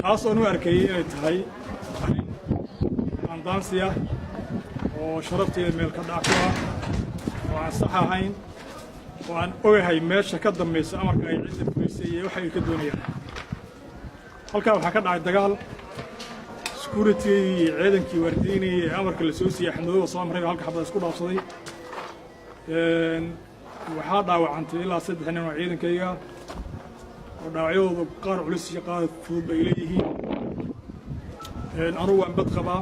Taas oon u arkayey inay tahay arrin daandaansi ah oo sharafteeda meel ka dhac ku ah oo aan sax ahayn oo aan ogahay meesha ka dambaysa amarka ay cidda fulisay iyo waxa ay ka doonayaan. Halkaa waxaa ka dhacay dagaal. Security iyo ciidankii waardiinayay ee amarka la soo siiyey Axmedooba soo amray baa halka xabad isku dhaafsaday. Waxaa dhaawacantay ilaa saddex nin oo ciidankayga oo dhaawacyadooda qaar culus iyo qaar fudud ay leeyihiin. Anugu waan bad qabaa,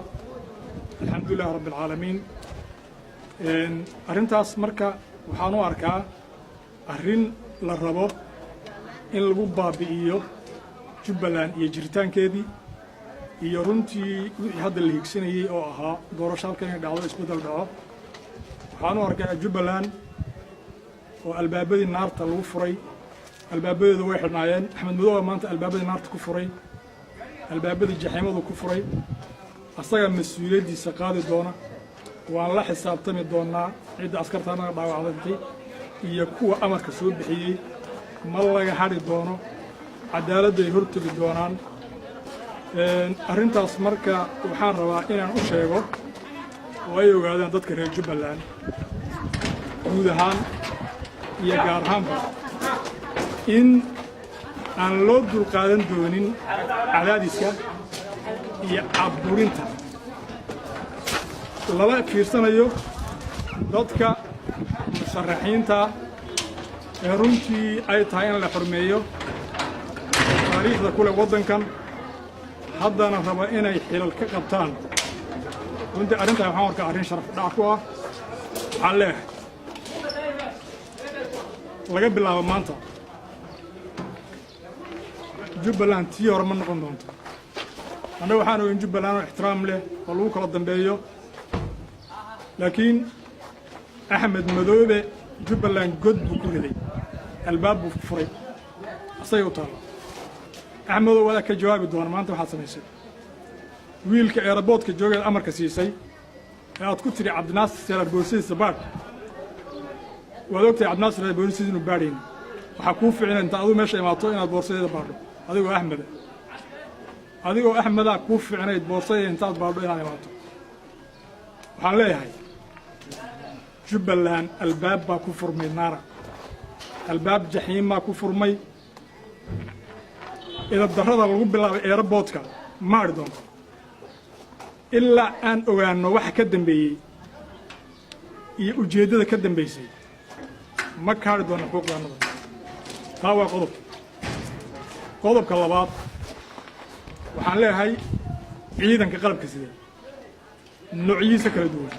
alxamdulilah rabbi alcaalamiin. Arrintaas marka waxaan u arkaa arrin la rabo in lagu baabi'iyo Jubbaland iyo jiritaankeedii iyo runtii wixii hadda la higsanayey oo ahaa doorasho halkan inay dhacdo, isbeddel dhaco. Waxaan u arkaa Jubbaland oo albaabadii naarta lagu furay. Albaabadeedu way xidhnaayeen. Axmed Madooba maanta albaabadii naarta ku furay, albaabadii jaxiimadu ku furay. Asaga mas-uuliyaddiisa qaadi doona. Waan la xisaabtami doonnaa cidda askarta annaga dhaawacdantay iyo kuwa amarka soo bixiyey. Ma laga hadhi doono, cadaaladday hortegi doonaan arrintaas. Marka waxaan rabaa inaan u sheego oo ay ogaadaan dadka reer Jubbaland guud ahaan iyo gaar ahaanba in aan loo dulqaadan doonin cadaadiska iyo cabburinta lala fiirsanayo dadka musharaxiinta ee runtii ay tahay in la xurmeeyo, taariikhda ku leh waddankan, haddana raba inay xilal ka qabtaan. Runtii arrintan waxaan arkaa arrin sharaf dhac ku ah. Waxaan leeyahay, laga bilaabo maanta Jubbaland tii hore ma noqon doonto. Annaga waxaan ogeyn Jubbaland oo ixtiraam leh oo lagu kala dambeeyo, laakiin Axmed Madoobe Jubbaland god buu ku riday, albaab buu furay, asagay u taalla. Axmedow, wadaa ka jawaabi doona maanta waxaad samaysay. Wiilka airportka joogeed amarka siisay ee aad ku tidhi "Cabdinaasir Seraar boorsidiisa baadh", waad ogtahay Cabdinaasir Seraar boorsidiisa inuu baadhayn. Waxaa kuu ficina inta aduu meesha imaato inaad boorsadeeda baadho adigoo Axmeda. Adigoo Axmedaa kuu ficnayd boorsadeeda intaad baadho inaad imaato. Waxaan leeyahay, Jubbaland albaab baa ku furmay naara, albaab jaxiimaa ku furmay. Idabdarrada lagu bilaabay airportka ma adhi doonto ilaa aan ogaanno waxa ka dambeeyey iyo ujeeddada ka dambaysay. Ma kaadhi doona xuquuqdaannada. Taa waa qodob. Qodobka labaad, waxaan leeyahay ciidanka qalabka sida noocyihiisa kala duwan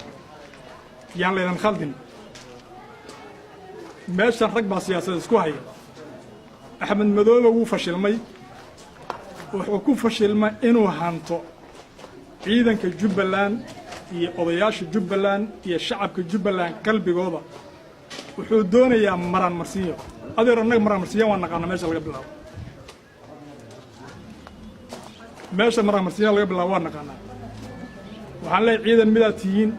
yaan laydan khaldin. Meeshan rag baa siyaasadda isku haya. Axmed Madoobe wuu fashilmay. Wuxuu ku fashilmay inuu hanto ciidanka Jubbaland iyo odayaasha Jubbaland iyo shacabka Jubbaland qalbigooda. Wuxuu doonayaa maraan marsiinyo. Adeer, annaga maraan marsiinya waan naqaana. Meesha laga bilaabo, meesha maraan marsiinya laga bilaabo waan naqaanaa. Waxaan leeyahay, ciidan midaad tihiin.